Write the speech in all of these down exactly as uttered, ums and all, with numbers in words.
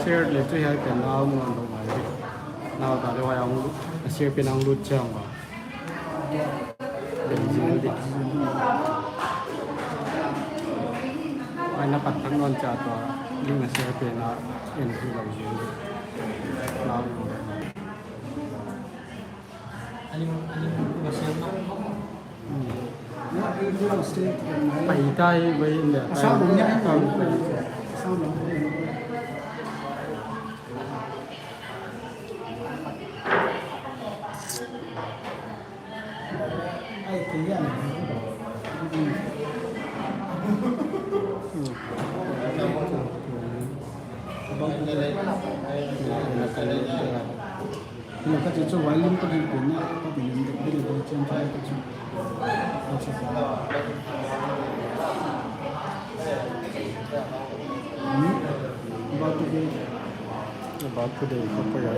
Share le chu hiai pen a om nawn lou mai. Nau ta le huai a hong lut, a share pen a hong lut chiang a. Bel zing di. Huai na pat thak nawn chia tua link a share pen a en hilou zing di. Nau. Pai tai vai in le. Ina ka chu chu violin ka ding pun na, ka ding ding ding ding chen chen ka chu. Hmm? About today. About today, ka pa ya.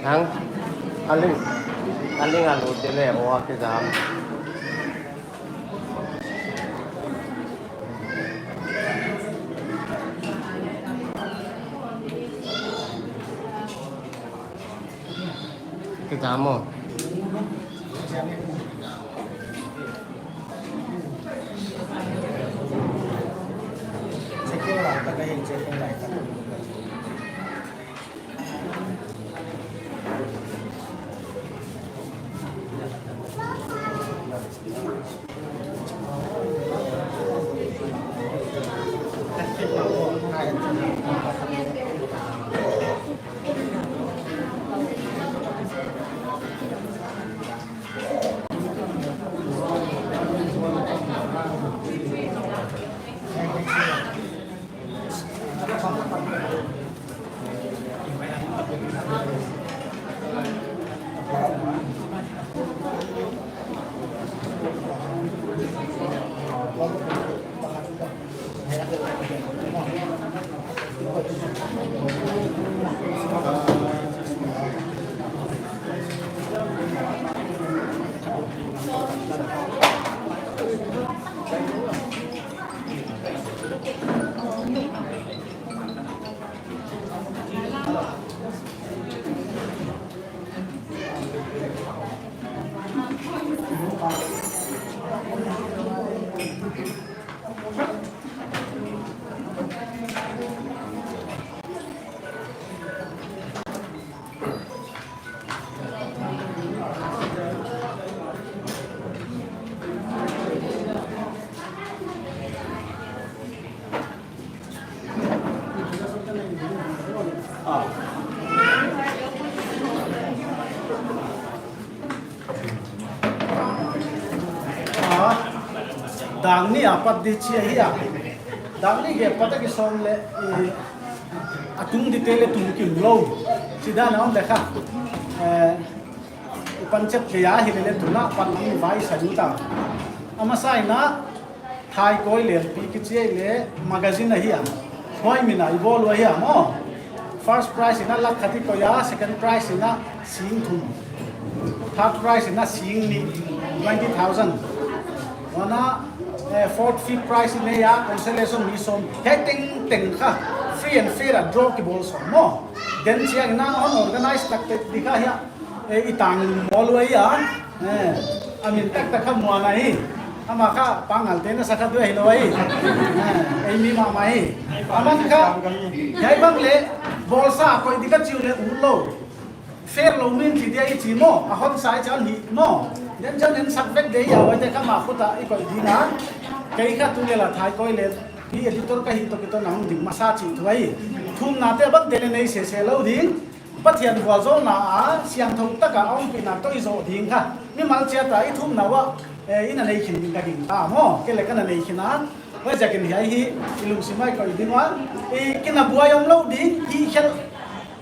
Ang, aling, aling alu tele, o, a kizam. Kizam o. Ah, dang nih apat di chi ahi a. Dang nih apat a kisawm leh, eh, a tung dite leh tung kim lou. Chi dan a om leh kha. Eh, i pan chet leh a hi leh leh tuna pan nih vai sa u ta. A masa in a, Thaikawi Lelpi kichi leh magazine ahi a. Huai min a i bawl uh ahi a maw. First prize in a lakh khat i koih a, second prize in a sing thum. Third prize in a sing nih, twenty thousand. Huan a, eh, fourth, fifth prize i nei a, consolation mi sawm. Hiai tengteng kha, free and fair a draw kibawl sawm maw. Then chiang in a hon organize tak te di kha hia. Eh, i tang lum mawl uh ahi a. Eh, a min taktak kha Muan ahi. Amah kha Pangal te na sa kha tu ahi lou ahi. Eh, ei mi mahmah hi. Aman kha, hiai bang leh, bawlsa koih di ka chi uleh ut lou. Fair lou min chi dia i chi maw, a hon sa i chan hi maw. Then chan en sak vek di a, huaite kha amah khut a i koih ding a. Kei kha tu leh la Thaikawi Lelpi editor ka hi toh kiton a hong ding masa chih thu ahi. Thumna te bang te leh nei sese lou ding. Pathian vualzawlna a siangthou tak a ompihna toh i zoh ding kha. Mimal chiat a i thumna uah, eh, i na nei khin ding ka gingta maw. Kei leh ka na nei khin a. Huaiziakin hiai hi i lungsim a i koih ding ua. I kinabuai om lou ding, i khel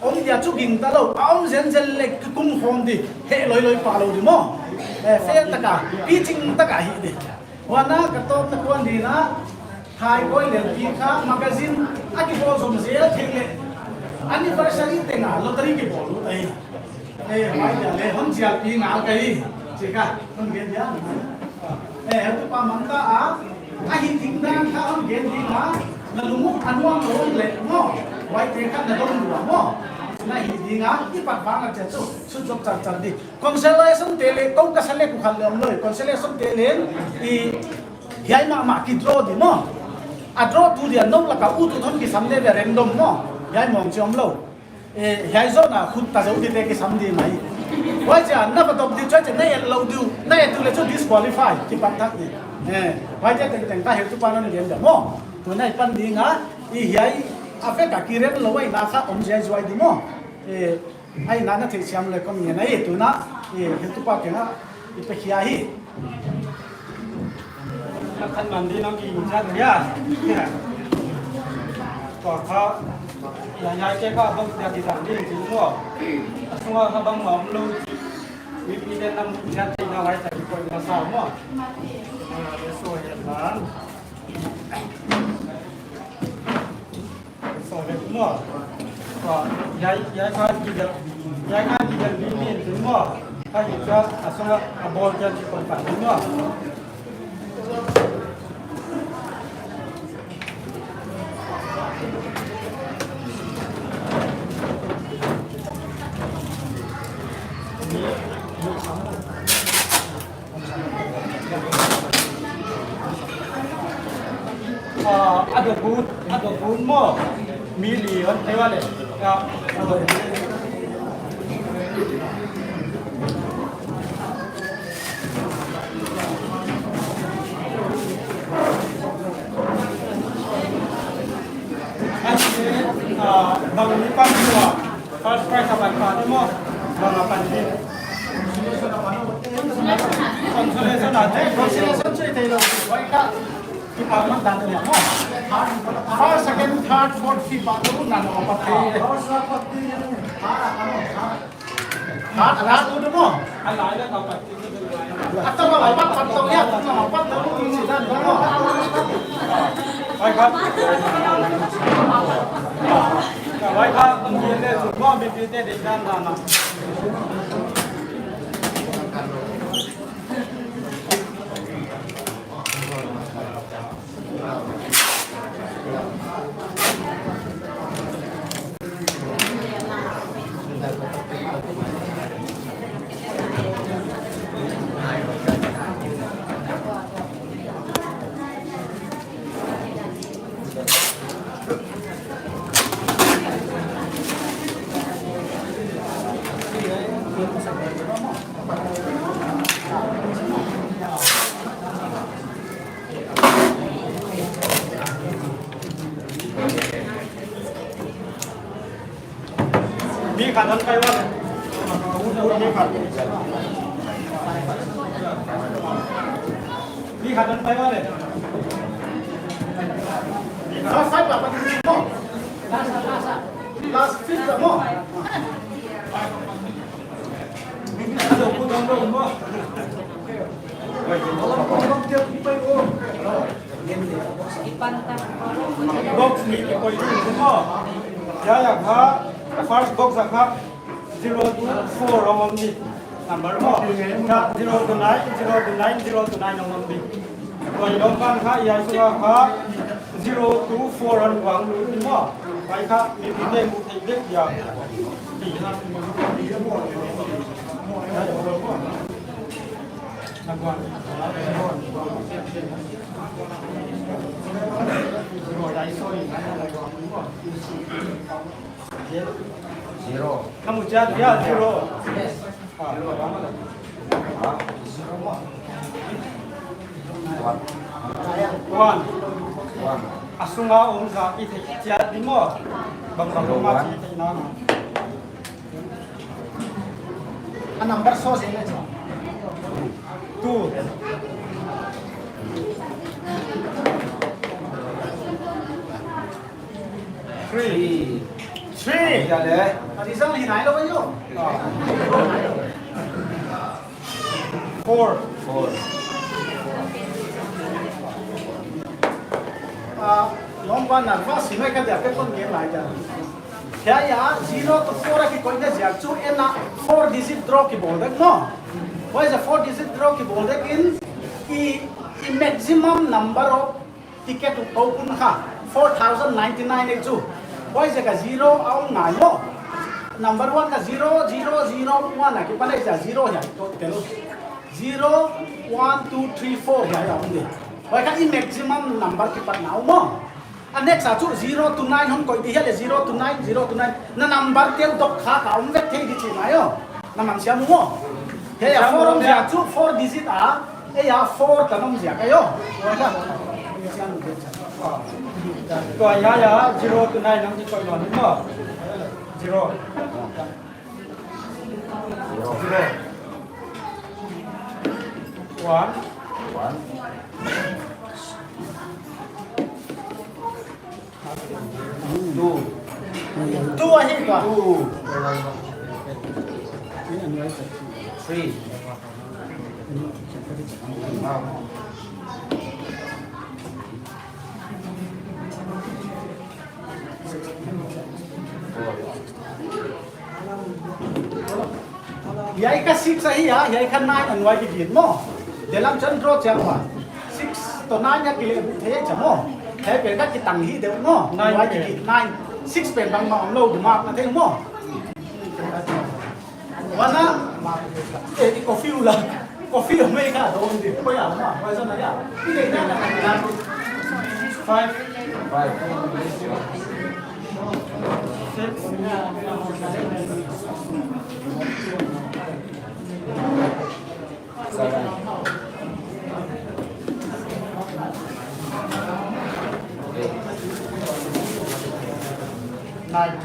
om dia chu gingta lou. A om zenzen leh kikum khawm di. Heh loiloi pah lou di maw. Eh, fair tak a, piching tak a hi di. Huan a ka tawpna kuan ding a, Thaikawi Lelpi kha magazine a kibawl zom zel thei leh anniversary teng a lottery kibawl ut ahi. Eh, huai dia leh hon zialpi ngal ka hi. Chi kha, hon gen dia. Eh, heutupa mangta a, a hih ding dan kha hon gen ding a, na lung uh a nuam lou leh maw. Huaite kha na dong lua maw. Na hih ding a, i pat vang a chia chu, sut zop char char di. Consolation te leh, kou ka sa leh ku khan leh om lou, consolation te leh, i, hiai mahmah ki draw di maw. A draw tu dia nou lak a ut ut hon kisam leh ve random maw. Hiai mawng chi om lou. Eh, hiai zawhna khut ta zou di te kisam di mai. Huaiziak na va dok di chu chiang na et lou di uh, na et uh leh chu disqualify, kipan thak di. Eh, huaite tengteng kha heutupa'n hon gen dia maw. Tuna i pan ding a, i hiai a vek a kirem lou a i na kha om ziai zuai di maw. Eh, Ai, na na theisiam leh kon ngen ahi, tuna, eh, heutupa kiang a i pe khia hi. Na khan man di nang ki injat dia. Tua kha, ya, ya, ke kha bang dia di dan di di mo. A sung a kha bangmah om lou. Mipite na mu injat di na lai sa di koih masa mo. Ah, le so ya dan. Sawm leh maw. Hiai, hiai kha kidel, hiai kha kidel mi min tu maw. Kha hi kha a sung a, a bawl kian chi kon pan maw. Ah, a dok ut, a dok ut maw. Mi li hon thei ua leh. Ah, a dok ut. Ah, bang ni pan ua. First prize a pan pa ni maw. Bang a pan ni. Consolation a te. Consolation chu i thei lou. Huai kha. Department dan ni maw. First, second, third, fourth, fifth pa tu nan a pat thei. Third, third tu maw. A lai la ka pat. Ata ma la pat pat tong ya, ma la pat tong ni si dan tong mo. Vai ka. Vai ka, tong ye le su mo mi pi te de dan dan na. Mi khat an kai ua le. Mi khat an kai ua le. Last five lah, last fifth lah mo. Box nih kikoih ding maw. Ya, ya, kha, first box ah kha zero to four a om di. Number maw. Kha zero to nine, zero to nine, zero to nine a om di. Koi lom pan kha, ya, so kha zero to four a luang lut di maw. Pai kha, mi pi te mu thei dek ya. Zero. Kamu chiat dia zero. Ah. One. One. One. A sunga om za i thei chiat di maw. Bang bang zero ma one. Chi thei na. A number so se le cha. Two. Three. Three. Ya le. A result hi nai lo yo. Ah. Four. Four. Ah, long one na, first si mai ka dia ke kon game lai dia. Hiai a zero to four a kikoihna ziak chu en a four digit draw kibawl dek maw. Huaiziak four digit draw kibawl dek in i, i maximum number of ticket uh tou pun kha four thousand ninety-nine ahi chu. Huaiziak a zero a om ngai maw. Number one kha zero, zero, zero, one a kipan ahi ziak zero hiai total. Zero, one, two, three, four hiai a om di. Huai kha i maximum number kipatna uh maw. A next a chu zero to nine hon koih di hiai le zero to nine, zero to nine. Na number teu dok kha ka om vek thei di chi mai o. Na man siam maw. Hiai a four om ziak chu four digit a. Ei a four tan om ziak ahi o. Tua hiai a zero to nine nang di koih nawn ni maw. Zero. Zero. One. One. Two. Two ahi ka. Two. Three. Hiai kha six ahi a, hiai kha nine a nuai ki gin maw. Delam chan draw chiang ua. Six to nine a kile bu thei cha maw. Hiai pen ka kitang hi deuh maw. Nine nuai ki pen. Gin nine. Six pen bangmah om lou di mak na thei maw. Wana, eh, i coffee ula. Coffee ula mai ka don di. Ko ya ma, ko ya na ya. I le na na na. Five. Five. Six. Seven. Eight. Nine.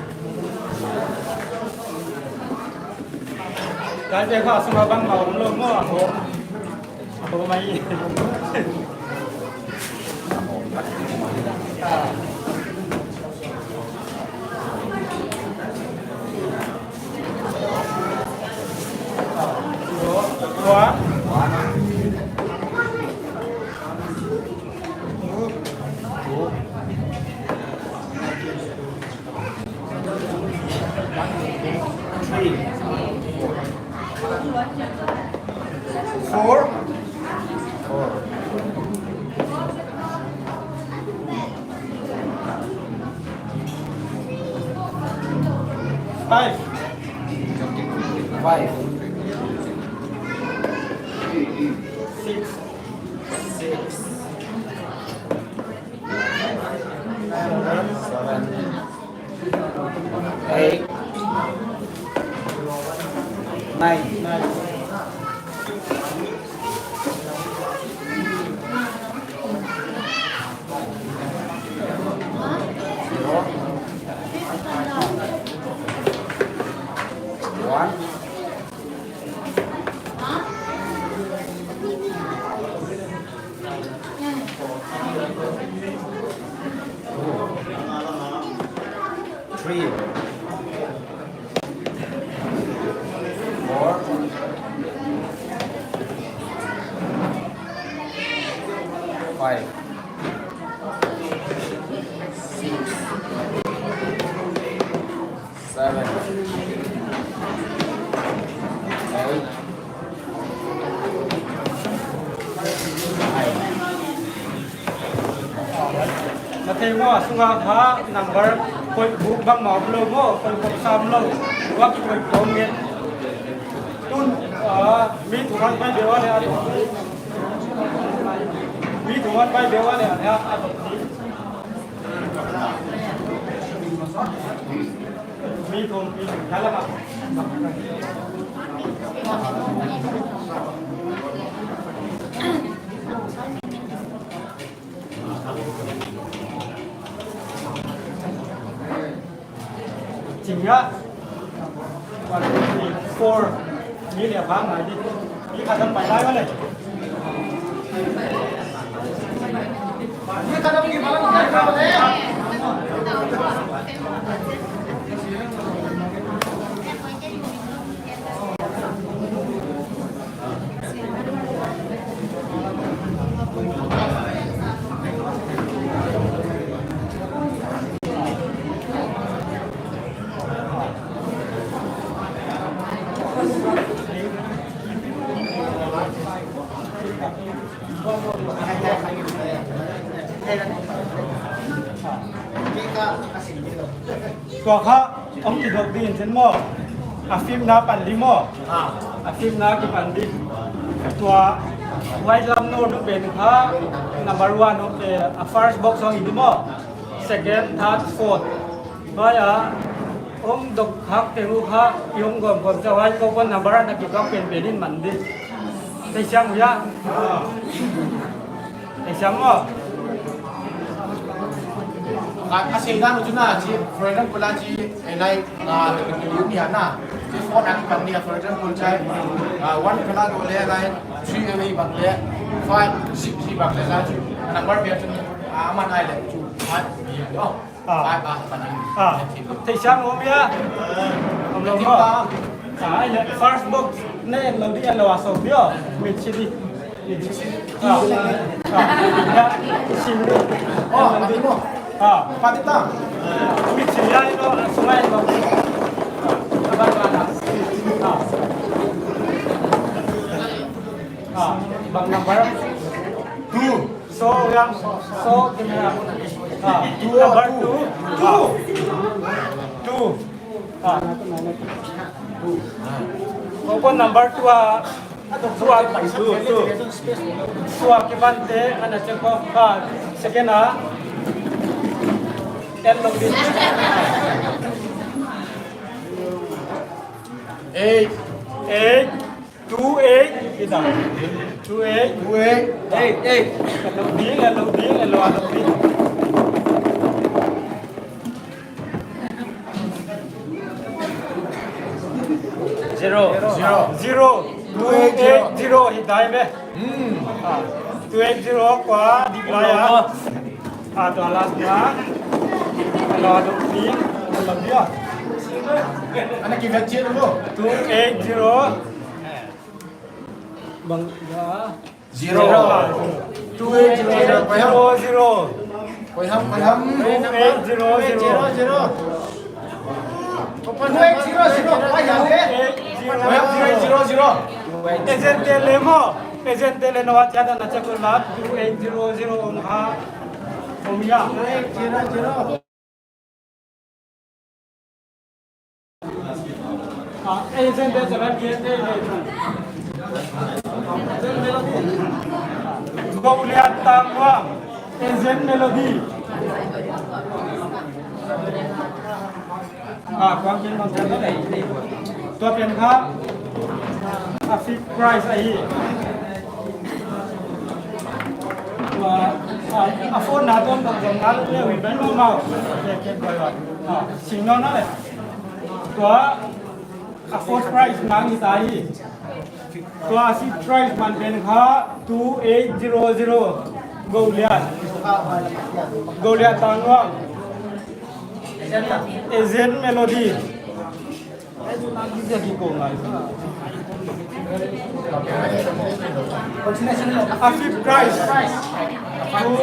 Kai te kha suma bangmah om lou maw. Aho mai. Three. Four. Four. Five. Five. Six. Six. Seven. Eight. Nine. Nine. Zero. Seven. Eight. Nine. Na thei maw, a sunga kha number koih buk bangmah omlou maw, koih buk sam lou, va kikoih kawm ngen. Tun, ah, mi thum hon pai deuh a leh a dawk. Mi thum hon pai deuh a leh a dawk. Mi thum, mi thum, dah lama. Ching a. One, two, three, four. Mi leh bang mai di. Mi khat pai lai va leh. Mi khat pai lai va leh. Tua kha, hong kidop ding in chin maw. A fimna pan di maw. A fimna kipan di. Tua, white lam no du pen kha, number one of the, a first box hong hi di maw. Second, third, fourth. Huai a, hong dok khak teng uh kha, i hong gawm gawm cha huai ko kon number a na kidop pen pen in man di. Theisiam uh hia. Theisiam maw. Ka, ka sei dan uh chu na, chi, for example, a chi, eh, like, ah, you ni na. Chi four na kipan ni, for example, chai, ah, one kala go le, like, three away bang le, five, six hi bang le, la chu, number bia chu, ah, man ai le, chu, five, oh. Ah. Five, ah, pan ni. Ah. Theisiam om hia. Om lou maw. Ah, ai le, first box, ne, en lou di, en lou a sawm di, oh. Mit si di. Ah. Ah. Ya, sim di. Oh, en lou di. Pati ta. Mit si ya, no, sungai no. Ah. Abang mana? Ah. Ah, bang number? Two. So, ya, so, ah, two, number two. Two. Two. Ah. Ko, ko number two a, two a, two, two. Two a kipan te, ana check ko, ah, second a. Ten lou di. Eight. Eight. Two eight, kita. Two eight. Two eight. Eight, eight. Hello, ding, hello, ding, hello, hello, ding. Zero. Zero. Zero. Two eight zero. Two eight zero, hi dai be. Hmm. Ah, two eight zero kua, di kua ya. Ah, tua last na. Hello, hello, ding, hello, ding. Ana ki vet zero. Two eight zero. Bang, ya. Zero. Zero. Two eight zero zero. Zero, zero. Koi ham, koi ham. Two eight zero zero. Two eight zero zero. Koi ham, eh? Koi ham, two eight zero zero. Agent te le maw. Agent te le no wa cha da na cha ko la two eight zero zero om ha. Om ya. Two eight zero zero. Ah, Agent te seven K te le. Goliath Tangwang, Agent Melody. Ah, kuang kin bang kin le. Tua pen kha, a fixed price ahi. Tua, ah, a phone na tom tom tom na le wi ben mau mau. Ke, ke, koi wa. Ah, sing no na le. Tua, a first prize nang i ta hi. Tua si prize man pen kha two eight zero zero. Goliath. Goliath Tangwang. Agent Melody. A fifth prize. Two,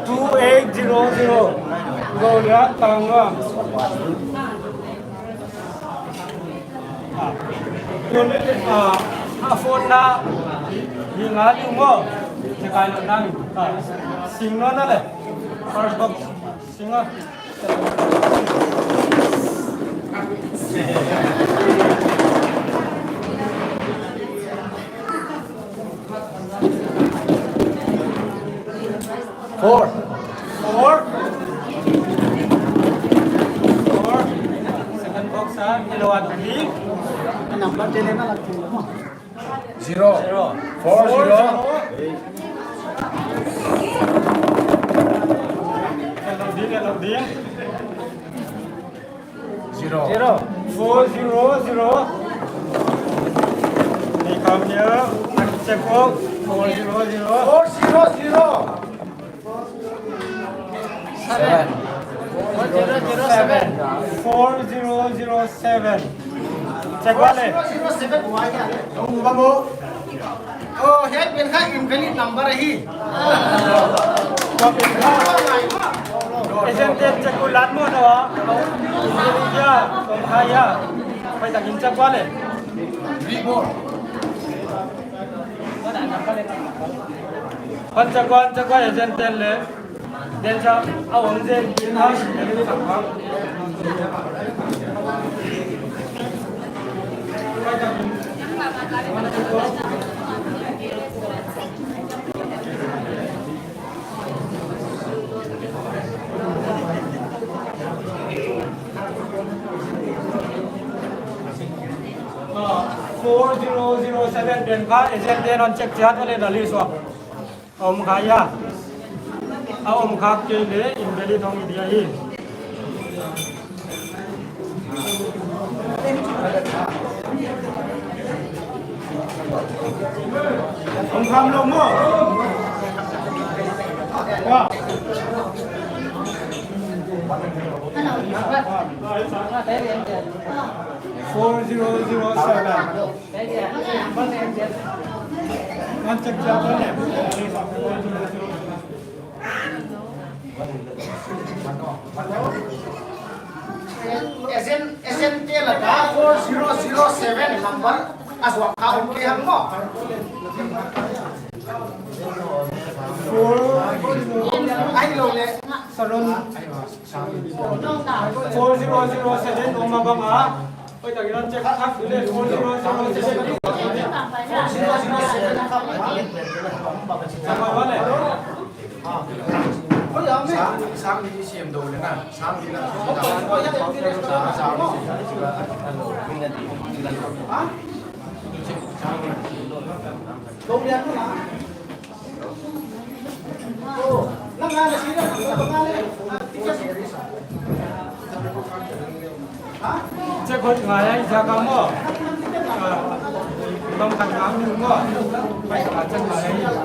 two eight zero zero. Goliath Tangwang. Tun, ah, a phone na, hi nga ni mo, ni kai lo nang, ah, sing no na le, first box, sing a. Four. Four. Four. Second box, ah, hello, Adri. Number ten na lagi mo. Zero. Zero. Four zero. Hello, Adri, hello, Adri. Zero. Zero. Four zero zero. Ni kam nia. Check out. Four zero zero. Four zero zero. Seven. Four zero zero seven. Four zero zero seven. Check wale. Four zero zero seven. Oh, hiai pen kha invalid number ahi. Agent te check lat mo na wa. Ya, ya. Pai ta kin check wale. Pan check wan, check wan agent te le. Den sa, a om zen, den ha, den sa. Four zero zero seven pen kha, agent te non check chiat le na list wa. A om kha ya. A om kha kei le invalid hong dia hi. Om kha lo mo. Wa. Four zero zero seven. Agent, agent te laka four zero zero seven number a zuak kha om kei hang mo. Four zero. Ai lo le. Saron. Four zero zero seven om a bang a. Oi, tak iran check tak dule four zero zero seven. Four zero zero seven. Sang, sang ni siam do le na. Sang ni na. Sang ni. Check hot ngai ai, sa ka mo. Ah, tong kan ngang nu mo. Pai ka check ngai ai.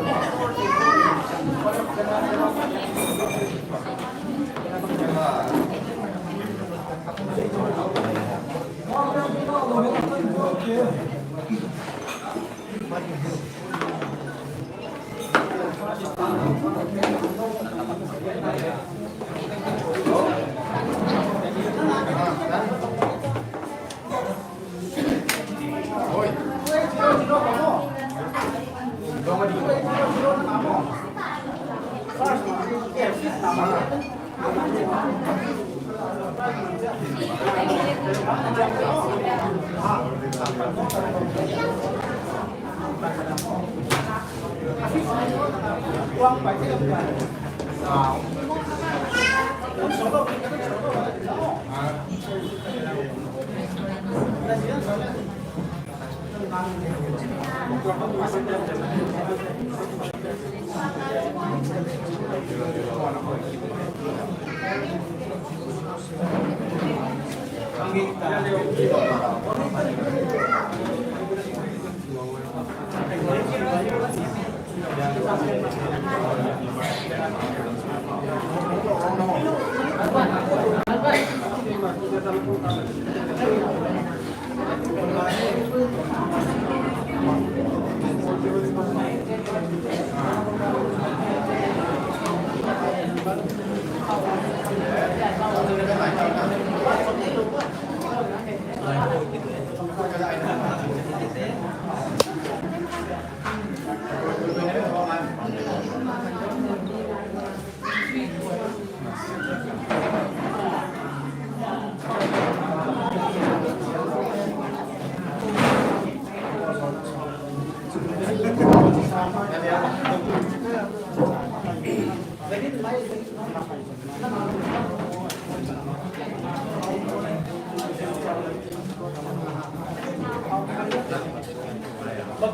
Four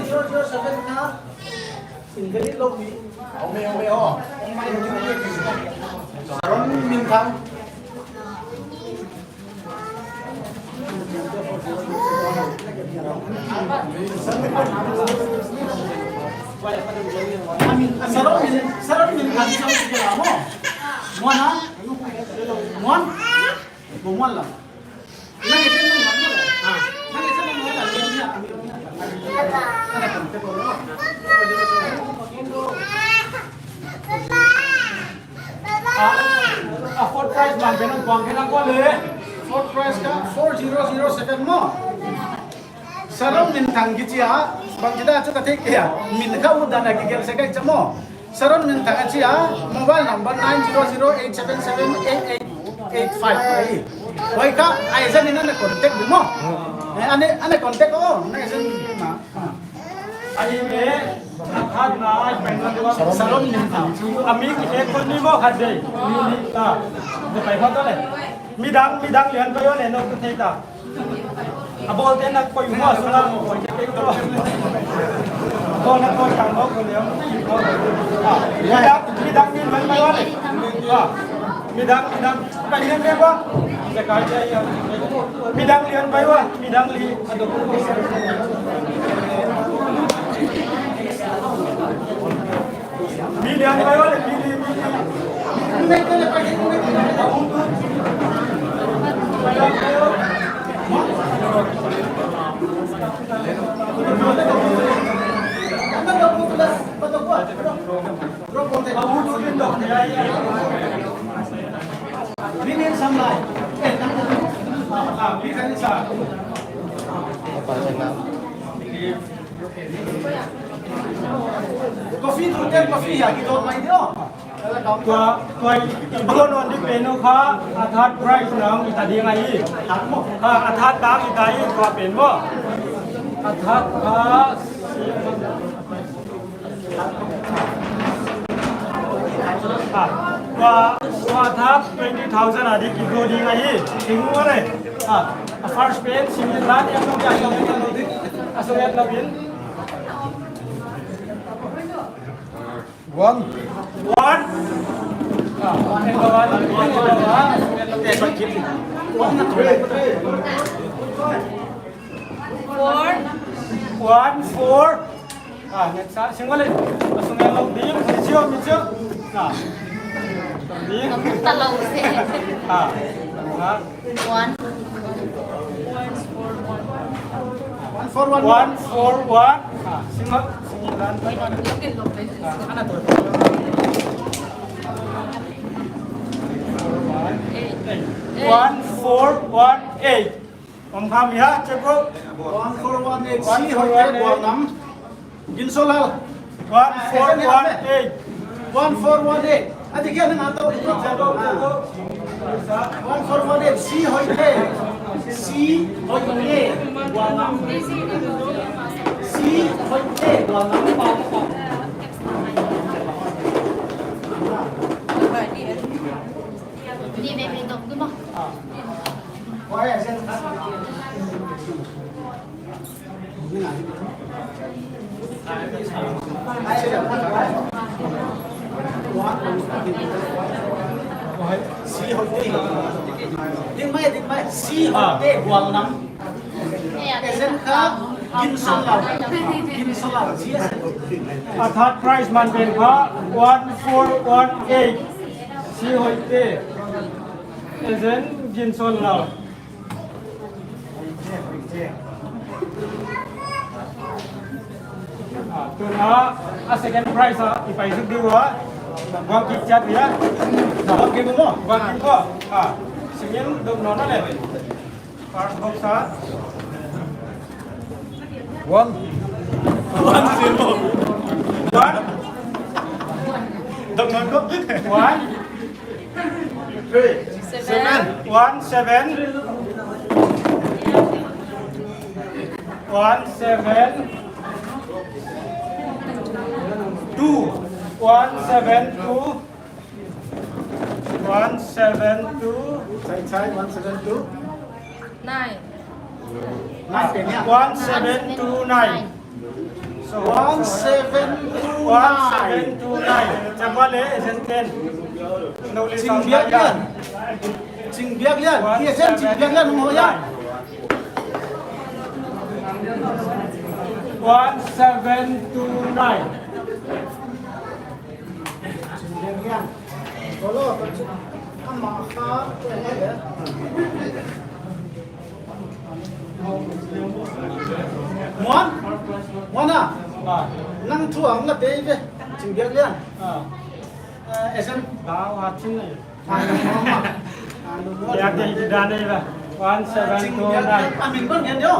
zero zero seven kha invalid lou mi. Om e, om e, oh. Saron Minthang. Saron Min, Saron Minthang, Saron Minthang mo. Muan a? Muan? Muan lam. Ah, ah, fourth prize man pen kuang kena kua le. Fourth prize kha four zero zero seven mo. Saron Minthang kichi a, bangchi dan chu ka thei kei a. Min kha u dan a kigelh sek ahi cha mo. Saron Minthang a chi a, mobile number nine zero zero eight seven seven eight eight eight five ahi. Huai kha, a agent in ana contact di mo. Eh, ana, ana contact o, ana agent na. Ahi me, hat na, ai pen na. Saron Minthang. Ami ki ek kon ni mo khat dei. Ni, ni, ta. De pai khat le. Midang, midang lian pai o le no ku thei ta. A bawl te na koi mo, a sung a mo, koi te koi to. To na to chang mo, ko le mo. Ah, midang, midang ni lian pai o le. Ah, midang, midang. Pai ni me ba. Midang lian pai o, midang li. Mi lian pai o le, mi li, mi li. Coffee tu ten coffee ya, kita mai dia. Tua, tua i, i bawl nawn di pen uh kha, a third prize na hong i ta ding ahi. Kha, a third dang i ta hi, tua pen mo. A third kha, ah, tua, tua third twenty thousand a di kido ding ahi. Sing mo le. Ah, a first pen, sing la, yang nong, yang nong, yang nong, a song yang nong. One. One. Ah, one and one. Four. One, four. Ah, next, ah, single. Asung yang lok di, micio, micio. Ah. Di. Kamu tahu sih. Ah. Ah. One. One four one. One four one. Ah, single, single. Ah, ana tu. One four one eight. Om kham ya, check bro. One four one eight, C hoih te, bual nam. Ginsolal. One four one eight. One four one eight. Adi kia na to. One four one eight, C hoih te. C hoih te, bual nam. C hoih te, bual nam. Ni me me dok tu mo. Ding mai, ding mai. C hoih te, bual nam. Agent kha Ginsolal. Ginsolal. A third prize man pen kha one four one eight. C hoih te. Agent Ginsolal. Ah, tuna, a second prize a, i pai suk di ua. Buang kik chiat ya. Buang kik mo. Buang kik mo. Ah, singin dum no na le. First box a. One. One zero. One. Dum no ko. One. Three. Seven. One seven. One seven two. One seven two. One seven two. Chai, chai, one seven two. Nine. Nine. One seven two nine. So, one seven two nine. One seven two nine. Chapa le, agent ten. No, listen, Chingbiak Lian. Chingbiak Lian. Yes, Chingbiak Lian, mo ya. One seven two nine. Chingbiak Lian. Hello, ama kha. Muan? Muan ah? Ah. Nang thu ang la pe ve. Chingbiak Lian. Ah. Eh, agent. Ba, wa chin le. Ah, ah, lu mo. Ya, de, de, da ne ba. One seven two nine. Chingbiak Lian. Ah, min bang ngen yo.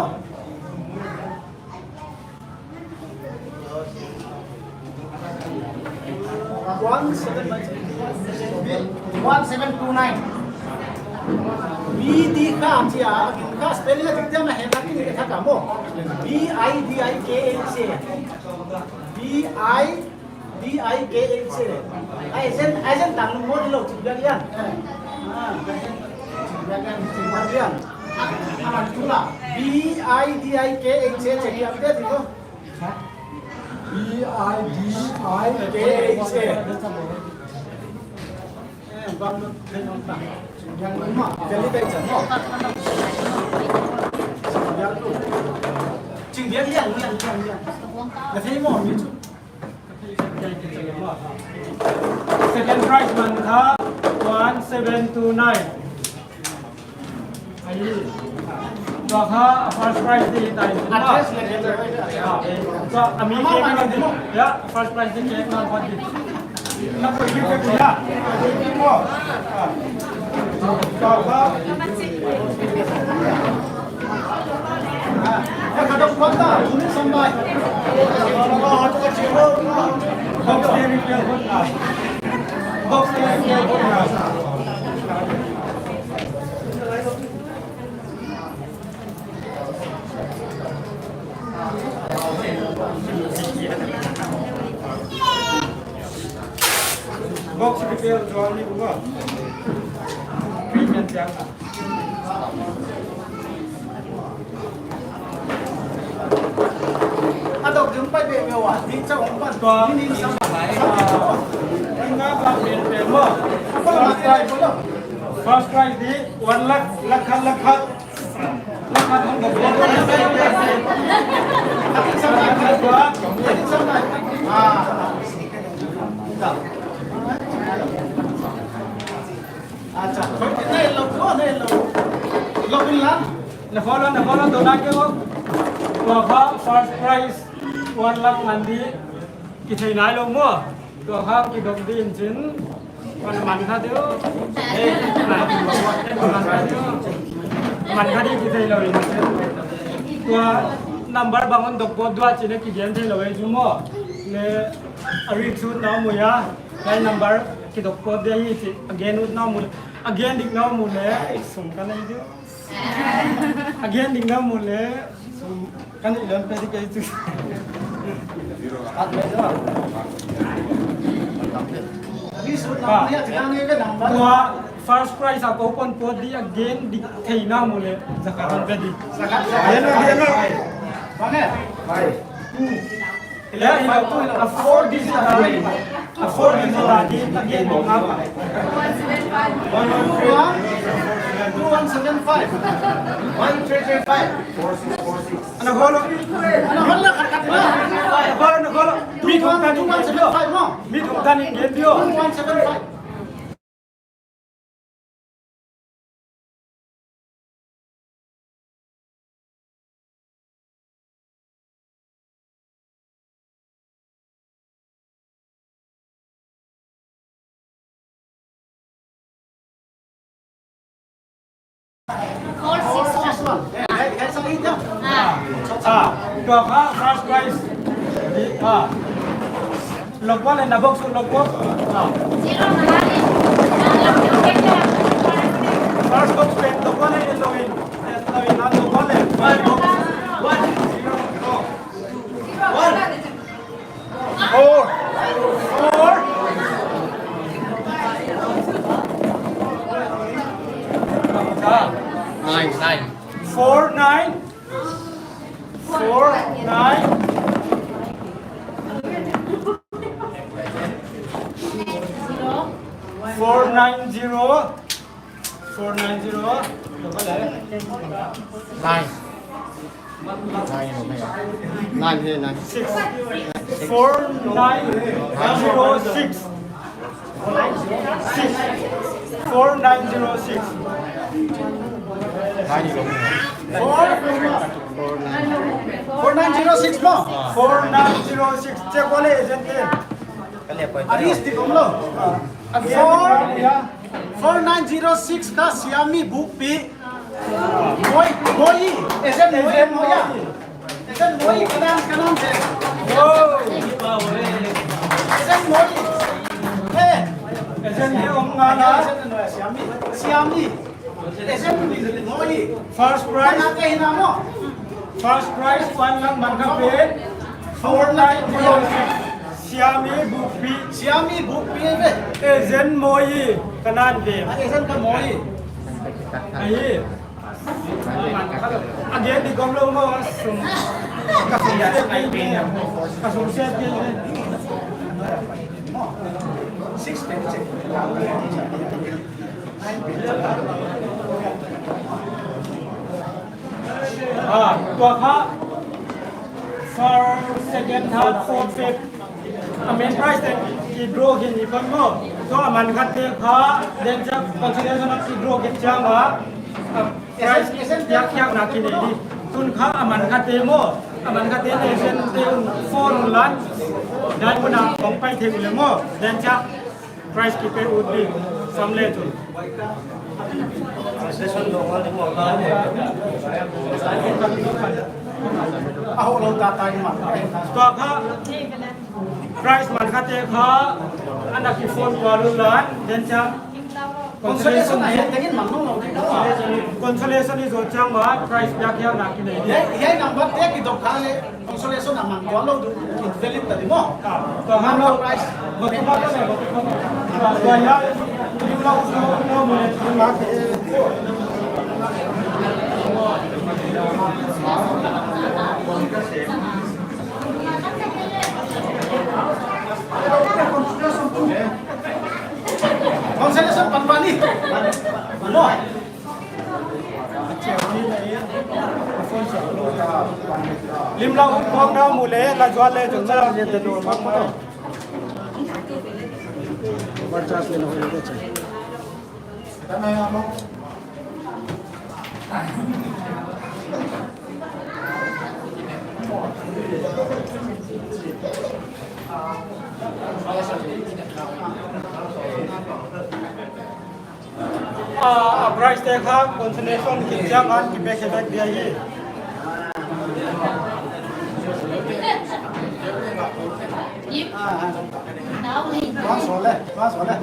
One seven, one seven two nine. B D kha chia, kin kha spelling a dikte ma he na kin ke tha ka mo. B I D I K H A. B I D I K H A. Ai sen, ai sen tang mo di lo Chingbiak Lian. Ah. Chingbiak Lian, Chingbiak Lian. Aman tu la. B I D I K H A, check it out. B I D I K H A. Chingbiak Lian, Lian, Lian, Lian. Na thei mo mi chu. Second prize man kha one seven two nine. Ai, tua kha first prize di tai. Address le le. Ah, tua ami cake man di. Ya, first prize di cake man di. Na ko di ko ya. Tua kha. Ya, kha dok khat ta, ini sampai. Box ni ni. Box ni ni. Box repair Johnny Uba. Treatment siang. A dok ding pai be me wa, ding cha ong pan. Tua. Ni ni sa. Nga ba be be mo. First prize. First prize di one lakh, lakh khat, lakh khat. Lakh khat hong dok. Lakh khat. Ah. Acha, na lo, na lo. Lo pun la. Na follow, na follow, dona ke wo. Tua kha first prize one lakh man di kithei nai lou maw. Tua kha kidok di in chin. Wan man kha diu. Eh, man kha diu. Man kha di kithei lou in chin. Tua number bang hon dok bawk dua chin kigen thei lou e chu maw. Le a ring shoot na mu ya. Lai number kidok ko dia hi chi, again ut na mu, again dik na mu le, sum ka nei diu. Again dik na mu le, sum ka nei lon pe di ke chu. Ah. Tua first prize a ko kon po di again dik thei na mu le, za ka lon pe di. Again, again. Bang e? Bye. Hmm. Yeah, you know, a four digit ID. A four digit ID, again, you have one one three, two one seven five. One three three five. Four six four six. Ana holo. Ana holo, khat khat na. Holo, holo. Mi thum tan in gen diu. Mi thum tan in gen diu. Two one seven five. Four six one. Ah, tua kha first prize. Ah. Lok bawk le na box lok bawk. Ah. Zero na ni. First box pen to kole, to in. To in, to kole. First box. One. Four. Four. Nine, nine. Four, nine. Four, nine. Four, nine, zero. Four nine zero. Nine. Nine here, nine. Six. Four nine zero six. Six. Four nine zero six. Nine zero. Four. Four nine zero six mo? Four nine zero six. Check wale agent te. Aris di kom lo. Four, four nine zero six ka Xiaomi Book Pi. Moi, Moi, agent Moi, Moi ya. Agent Moi, kanan, kanan de. Agent Moi. Eh. Agent Moi, Xiaomi. Xiaomi. Agent Moi. First prize. Mana ke hina mo? First prize one lakh man kha pe. Four nine zero six. Xiaomi Book Pi. Xiaomi Book Pi ve. Agent Moi. Kanan ve. Ah, agent ka Moi. Ahi. Again, di kom lo mo, sum. Ka sum set ke ni. Ka sum set ke ni. Six pen check. Ah, tua kha first, second, third, fourth, fifth. A main prize te ki draw khin ni pan mo. So a man khat te kha, then cha consolation a ki draw khin chiang a, a prize piak khiakna ki nei di. Tun kha a man khat te mo. A man khat te te sen te un phone lan. Dan mun a kong pai thei le mo. Then cha prize ki pe ut di. Sam le tun. A ho lo ta ta in ma. Tua kha prize man kha te kha ana ki phone tua lun lan, then cha consolation a hiai tengin man nung lo di. Consolation i zo chiang ma prize piak hiam na ki nei di. Hiai, hiai number te ki dok kha le consolation a man tua lo du, invalid ta di mo. Ah, tua man lo prize. Tua ya, lim lau, lim lau, lim lau. Consolation pan pan ni. Mo. Lim lau kong na mu le, la zual le, jun sa. Overcharge le na ho le. Ah, a prize te kha consolation ki chiang an ki pe khe back dia hi. Pass ho le, pass ho le.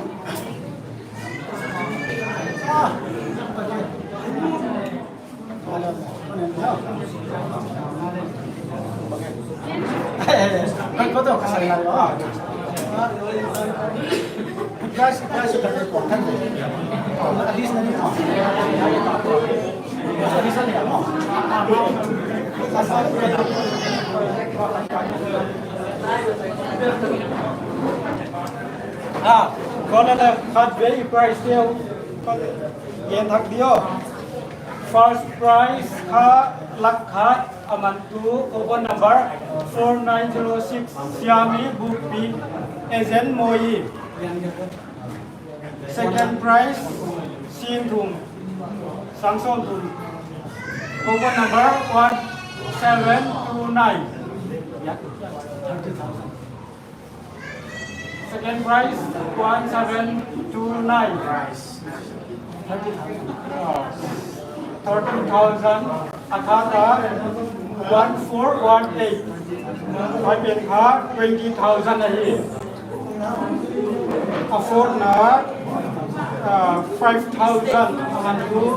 Ah, kona na khat ve i prize te u. Gen thak di o. First prize kha lakh khat, a man tu, coupon number four nine zero six, Xiaomi Book Pi, agent Moi. Second prize, sing thum, sang sawm thum. Coupon number one seven two nine. Second prize, one seven two nine. Thirteen thousand, a third, one four one eight. Huai pen kha twenty thousand ahi. A fourth na, uh, five thousand. One two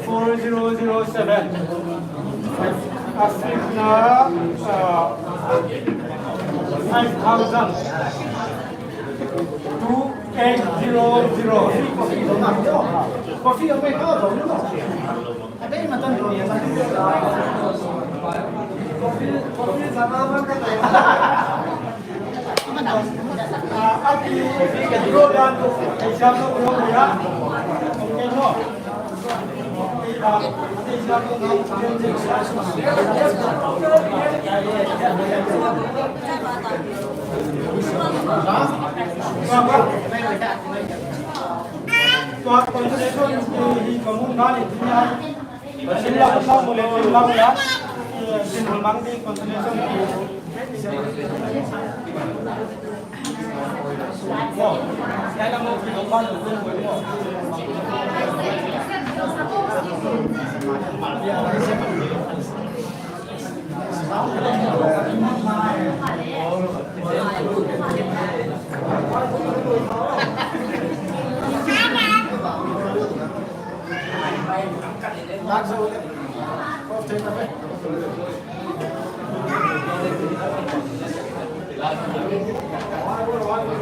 four zero zero seven. Africa, uh, five thousand. Two eight zero zero. Coffee, okay, coffee. Tua consolation hi ka mun dan in hi a. Sin lau, lau mo le, lau ya. Sin mang di consolation.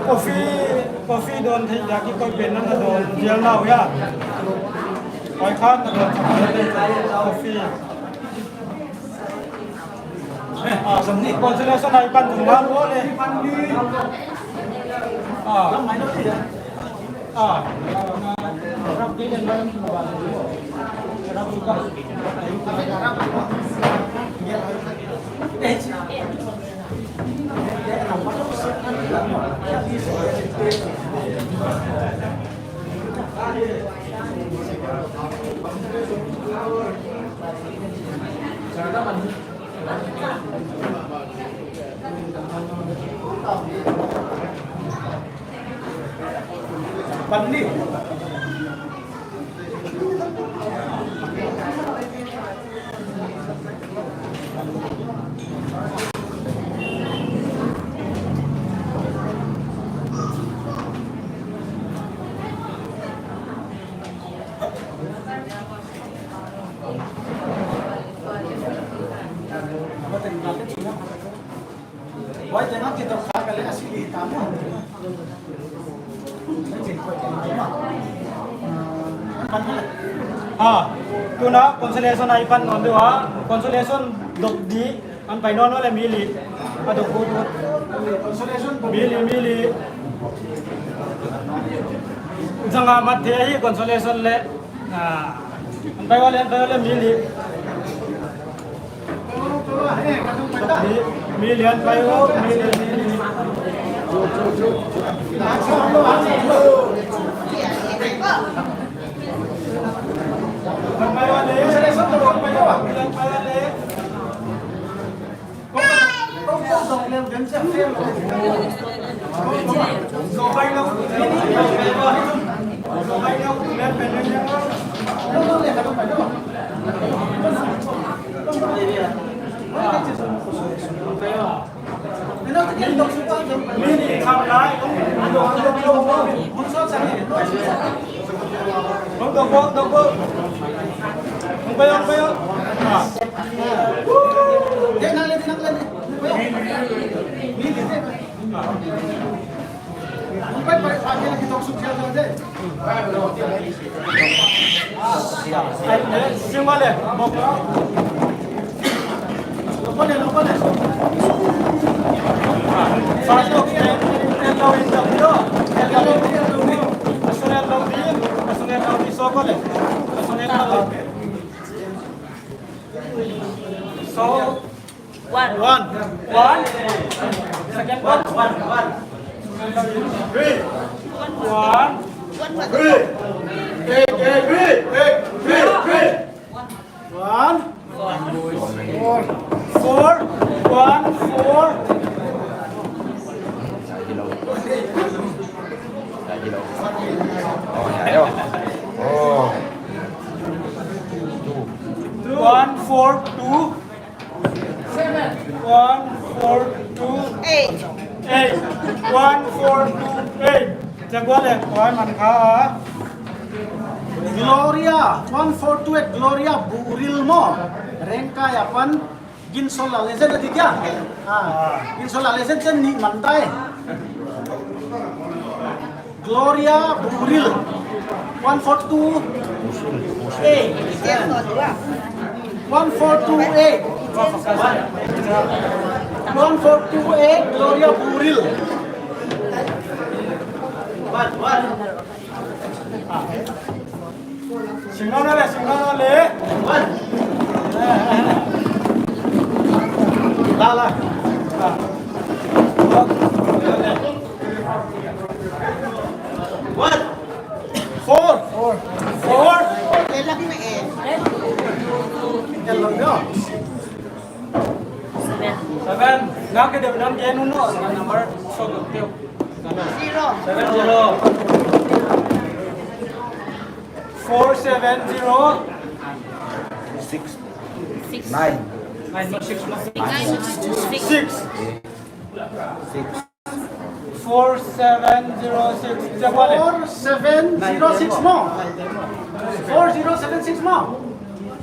Coffee, coffee dawn theih dia ki koi pen na dawn vial na uh hia. Koi khat na dawn coffee. Ah, consolation a i pan tung ngal ua le. Ah. Ah. Ah, tuna consolation a i pan nawn deuh a, consolation dok di, an pai nawn nawn le mi li. A dok ut ut. Mi li, mi li. Zanga mat thei hi consolation le. Ah. An pai ua le, an pai ua le mi li. Mi, mi li an pai ua, mi li, mi li. An pai ua le, an pai ua le. So, one. One. One. Second one. One. One. Three. One. One. Three. Eight, eight, three. Eight, three, three. One. Four. Four. One, four. Oh. One, four, two. One, four, two, eight. Eight. One, four, two, eight. Check wale, one man kha. Gloria, one four two eight, Gloria Buril maw. Rengkai apan Ginsol Lal Agent a di kia? Ah, Ginsol Lal Agent ten nih man tai. Gloria Buril, one four two eight. One four two eight. One four two eight, Gloria Buril. Sing nawn le, sing nawn le. La, la. Four. Four. Four. Seven. Seven. Nak ke dia bilang dia nuno, number so tu. Zero. Seven zero. Four seven zero. Six. Six. Nine. Nine, not six, no? Six. Six. Six. Six. Four seven zero six. Four seven zero six maw. Four zero seven six maw.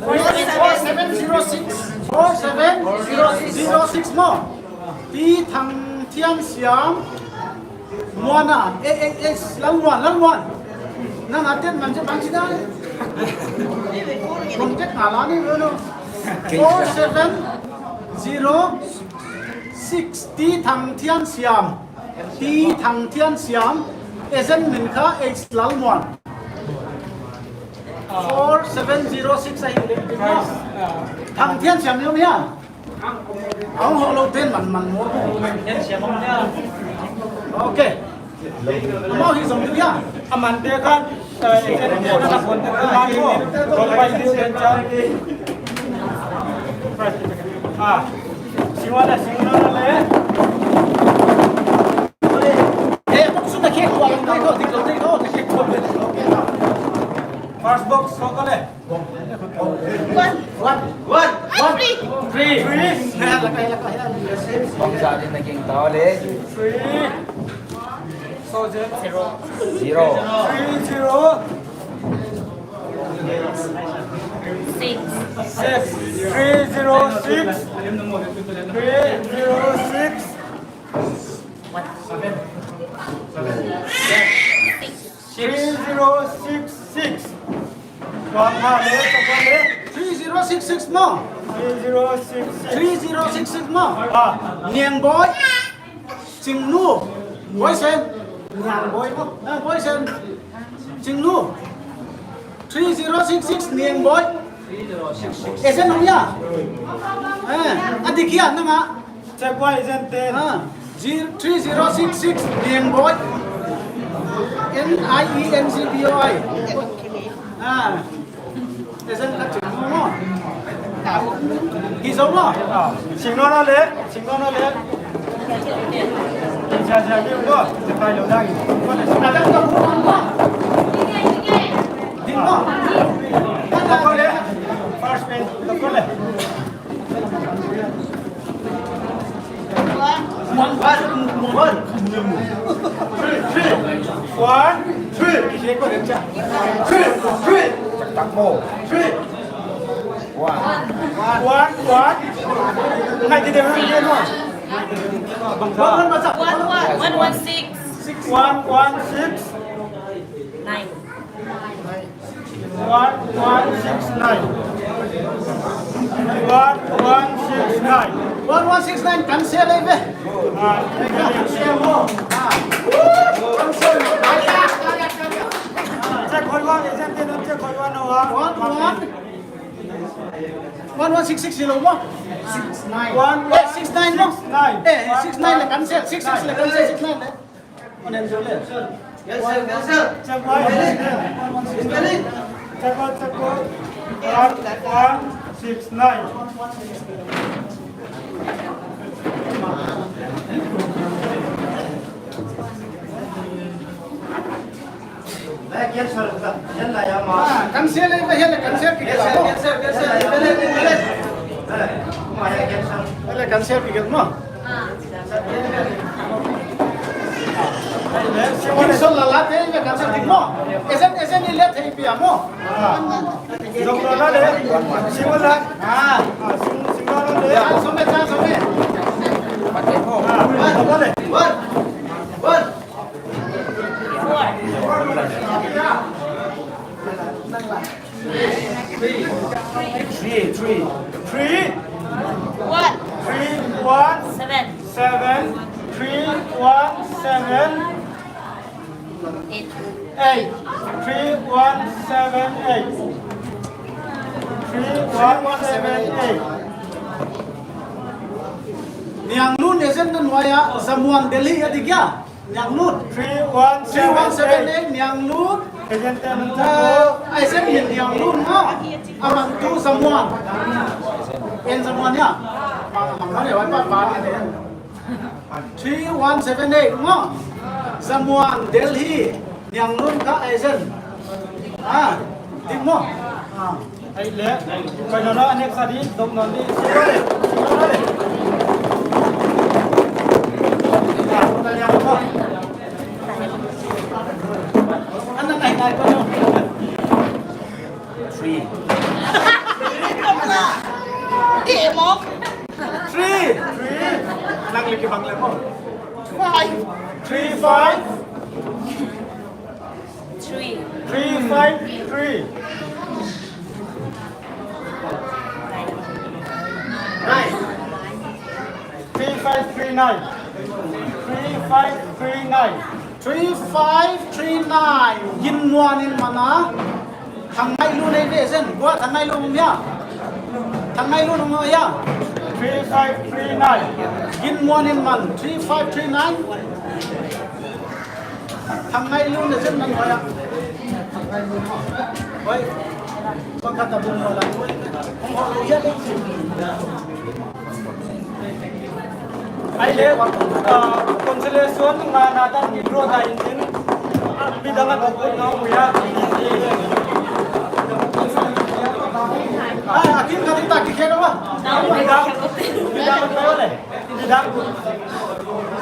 Four seven zero six. Four seven zero six maw. T Thangthiansiam. Muan a, eh, eh, eh, Lalmuan, Lalmuan. Nang atet man je bang sida. Contact na la ni, no. Four seven zero six, T Thangthiansiam. T Thangthiansiam. Agent min kha H Lalmuan. Four seven zero six ahi. Thangthiansiam ni om hia? Ang ho lo ten man man mo. Okay. Amau hi zong dia. Aman dia kan, eh, ah, sing nawn le, sing nawn le. Eh, box na kek ko, ang ko, di ko, di ko, di ko. First box, so ko le. One. One. One. One. Three. Three. Three. Bangsa din naging tao le. Three. So, zero. Zero. Three zero. Six. Six. Three zero six. Three zero six. One. Seven. Seven. Six. Three zero six six. Wang ha le, sapa le? Three zero six six maw. Three zero six six. Three zero six six maw. Ah. Niang Boy. Chingnu. Boy Sen. Niang Boy maw. Ah, Boy Sen. Chingnu. Three zero six six Niang Boy. Agent nong ya. Eh, a di kia nang a. Check boy agent ten. Ah, zero, three zero six six Niang Boy. N I E N G B O I. Ah. Agent ka ching mo. Hi zo mo. Ah, sing nawn le, sing nawn le. Sia, sia, ni mo. Sia, pai lo dang. Ada ka mo. Din mo. Ada ko le. First page. Ko le. One, one, one. Three, three. One, three. Three, three. Tak mo. Three. One. One, one. Ngai di dia, ngai di dia. One, one, one, one, one six. One, one, six. Nine. One one six nine. One one six nine. One one six nine, cancel le ve. Ah, cancel mo. Ah. Cancel. Check khoi ua, agent te check khoi ua no a. One one. One one six six zero mo. Six nine. One, eh, six nine mo. Six nine. Eh, six nine le cancel. Six six le cancel. Six nine le. Cancel, cancel. Check one, check one, check one. One one six nine. Ah, cancel le, cancel, cancel, cancel. Cancel, cancel. Cancel. Sing sol la la te, ve kan sa dik mo. Esen, esen ni le thei pia mo. Ah. Zong la la le. Sing la. Ah. Ah, sing, sing la la le. Chance ho me, chance ho me. Ah, la la le. One. One. Three, three. Three. One. Three, one. Seven. Seven. Three, one, seven. Eight. Eight. Three, one, seven, eight. Three, one, seven, eight. Nianglun esen na nuai a, Zamuan Delhi a di kia? Nianglun. Three one seven eight, Nianglun. Agent ten. Uh, ai sem hin Nianglun ha. Amang tu Zamuan. En Zamuan ya. Amang mana wai pa pa ni. Three one seven eight mo. Zamuan Delhi. Nianglun ka agent. Ah, dik mo. Ah. Ai le, pai nawn a, next a di, dok nawn di, sing nawn le, sing nawn le. Ana nai nai ko. Three. Three. Three. Nang lagi bang le mo. Five. Three five. Three. Three five three. Nine. Three five three nine. Three five three nine. Three five three nine. Gin Muan in man a. Thang Ngai Lun ei ve zen. Bua Thang Ngai Lun ya. Thang Ngai Lun ya. Three five three nine. Gin Muan in man. Three five three nine. Thang Ngai Lun le zen nan hoih a. Hoih. Pakhat a bung hoih la. Hong hoih lou hial e. Ai le, ah, consolation nga na tan mi draw ta in tin. Mi dang a dok ut na hoih a. Ai, akin ka di ta ki khe na wa. Mi dang, mi dang ka le. Midang,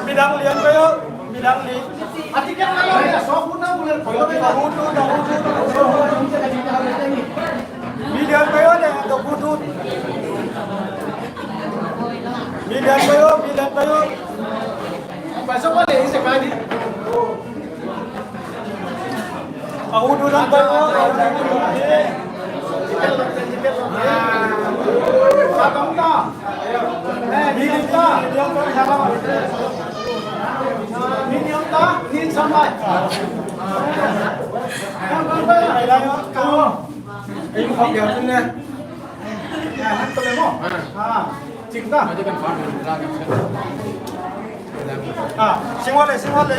midang lian kayo, midang li. Ati kya kayo ya, so puna mule koyo kayo. Hutu, hutu, hutu. Midang kayo le, to hutu. Midang kayo, midang kayo. Paso pale, ise kadi. Ahudu lang ba yun? Medium ta. Medium ta. Medium ta. Medium ta. Ei, khawk dia tun le. Ah, han to le mo. Ah, cik ta. Ah, sing wale, sing wale.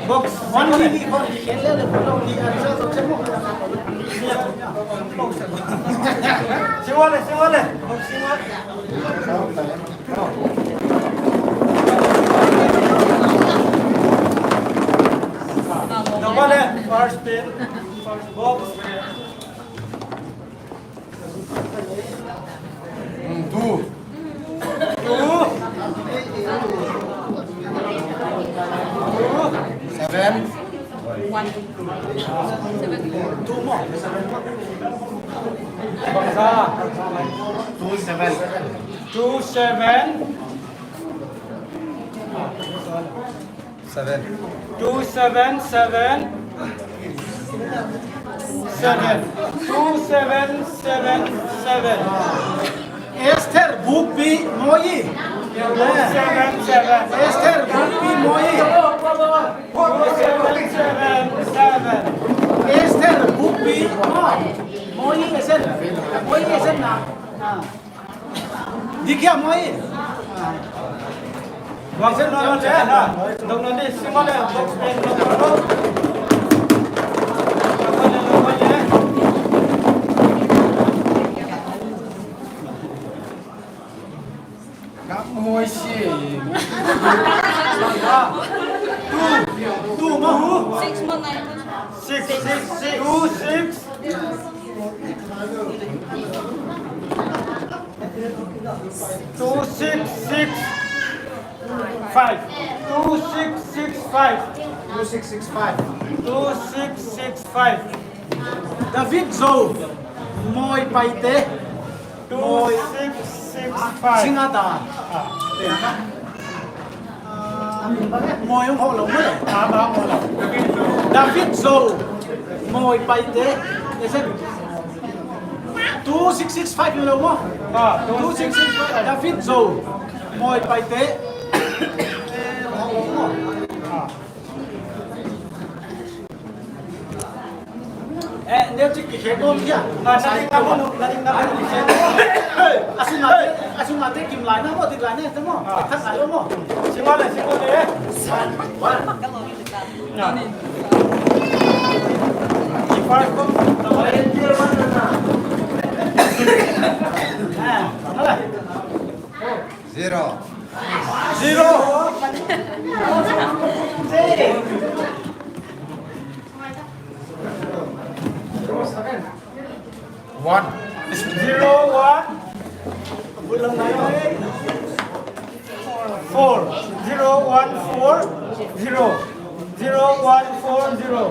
Box. One ni ni kon ni le le ko ni a sa to se mo. Sing wale, sing wale. Box sing wale. Dapat le, first pin, first box. Hmm, two. Two. Two. Seven. One. Seven. Two more. Bangsa. Two seven. Two seven. Seven. Two seven seven. Seven. Two seven seven seven. Esther Bupi Moi. Two seven seven. Esther Bupi Moi. Two seven seven seven. Esther Bupi Moi. Moi Esther. Moi Esther na. Ah. Di kia Moi. Box pen no le, ha. Dong no di, sing wale, box pen no le. Kap Moi si. Two, two mahu. Six mo nine. Six, six, six. Two six. Two six six five. Two six six five. Two six six five. Two six six five. David Zou, Moi Paite. Moi. Two six six five. Singata. Ah. Moi hong hoh lou maw. Ah, ba hoh lou. David Zou, Moi Paite. Is it? Two six six five ni lou maw. Ah, two six six five. David Zou, Moi Paite. Eh, hoh lou maw. Ah. Eh, neu chik kikhek om hia. Ah, na ding na hun, na ding na hun. A sung a te, a sung a te kim lai na maw, dik lai na, te maw. Ah. Thak lai maw. Single le, single le. Na. First one. Ah, ala. Zero. Zero. One. Zero, one. Four. Zero, one, four, zero. Zero, one, four, zero.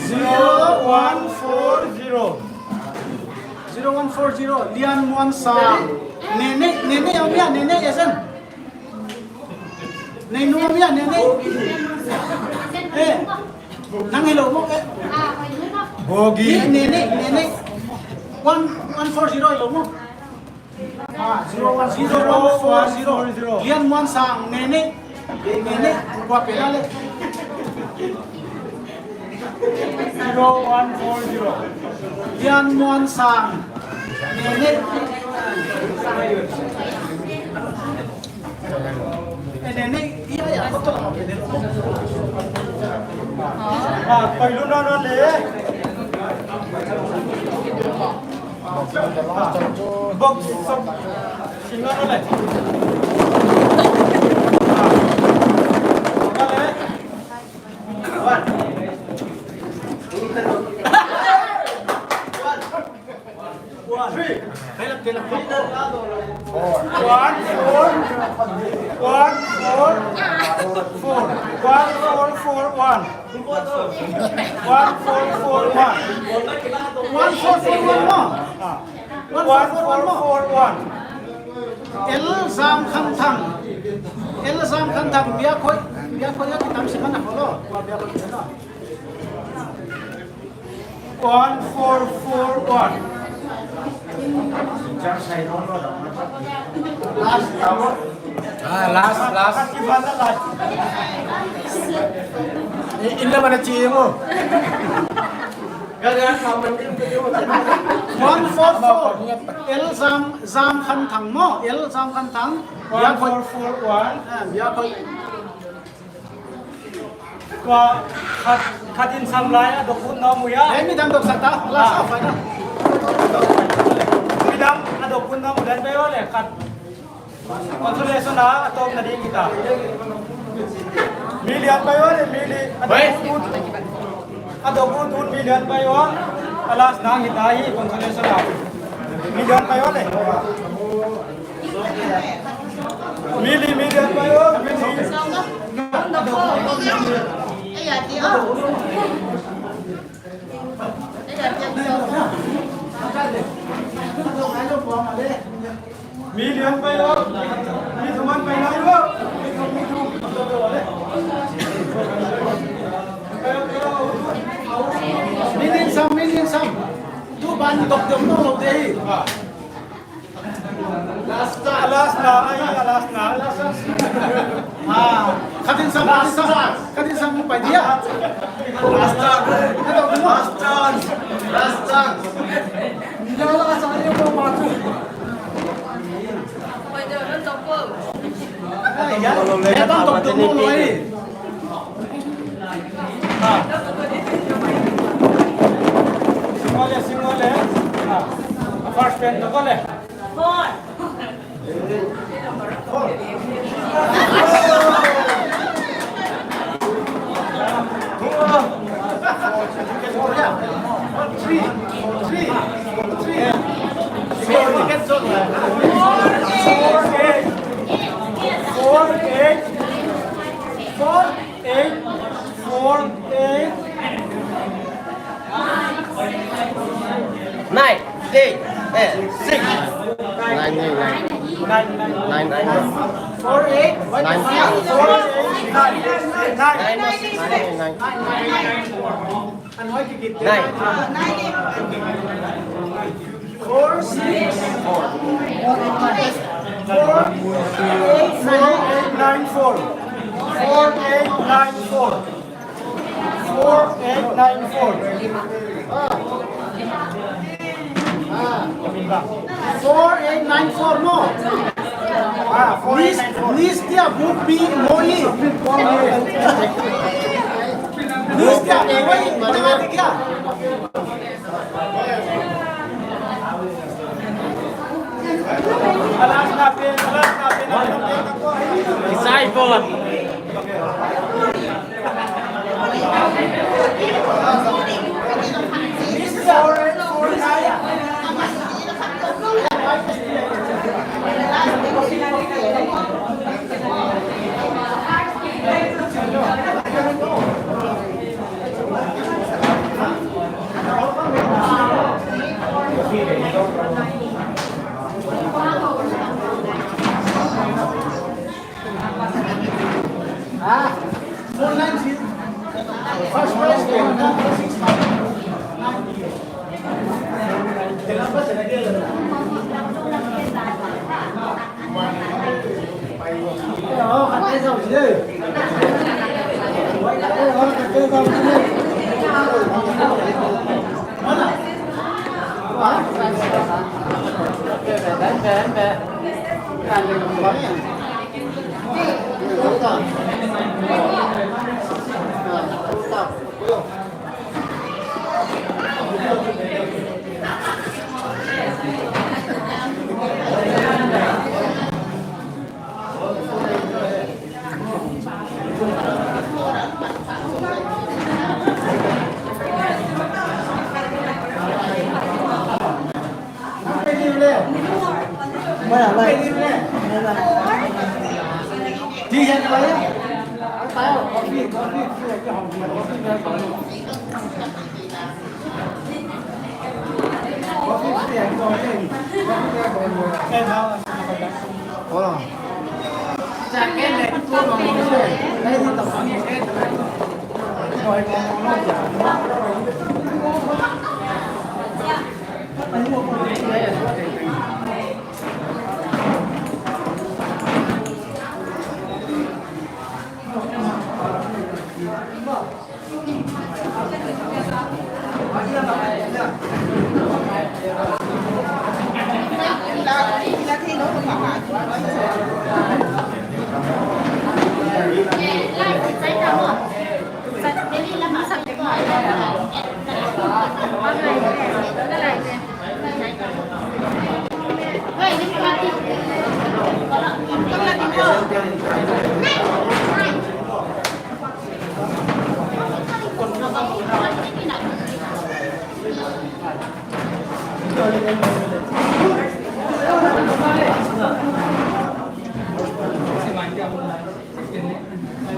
Zero, one, four, zero. Zero one four zero, Lian Muan Sang. Nene, Nene, om hia, Nene, esen. Nene, om hia, Nene. Eh, nang hi lou maw, eh. Bogi. Nene, Nene. One, one four zero hi lou maw. Ah, zero one four zero. Lian Muan Sang, Nene. Nene, kua pela le. Zero one four zero. Lian Muan Sang. Nene. Eh, Nene, iya, iya, betul lah, Nene. Ah, pailu na na le. Box, box. Single le. One, four, one, four, four. One, four, four, one. One, four, four, one. One, four, four, one, no? Ah. One, four, four, one, no? One, four, four, one. L Zam Khan Thang. L Zam Khan Thang, bia khoi, bia khoi ya kitam siman na follow. Bia khoi na. One four four one. Ah, last, last. I-, inna mana ci mo. One four four. L Zam, Zam Khan Thang mo. L Zam Khan Thang. One four four one. Ah, bia khoi. Tua khat, khat in sam lai a dok ut na mu ya. Hei, midang dok sak ta. Last off na. Midang a dok ut na mu dan bai wa le khat. Consolation a, a tawpna ding kita. Million bai wa le, million. A dok ut, a dok ut, million bai wa. A last na kita hi consolation a. Million bai wa le. Mili, mili, an bai o, mili. Mili, an bai o. Mi thum an bai lai o. Mili sam, mili sam. Tu ban tok deuh mawk lou ding. Last na, ai, last na. Ah, khat in sam, khat in sam, khat in sam, pai dia. Last chance. Last chance. Last chance. Ai, ya, ya, tak tok tu mo, ai. Ah. Single le, single le. Ah. First pen tu ko le. Four. Four eight. Four eight. Four Four, eight. Nine, eight, eh, six. Nine, nine, nine. Nine, nine, nine. Four, eight. Nine. Four, eight, nine. Nine. Nine, nine, nine. Nine. Four, six, four, four, eight, nine, four. Four, eight, nine, four. Four, eight, nine, four. Four, eight, nine, four, no? Ah, four, eight, nine, four. List, list dia, book B, no, E. List dia, book B, no, E. Disciple.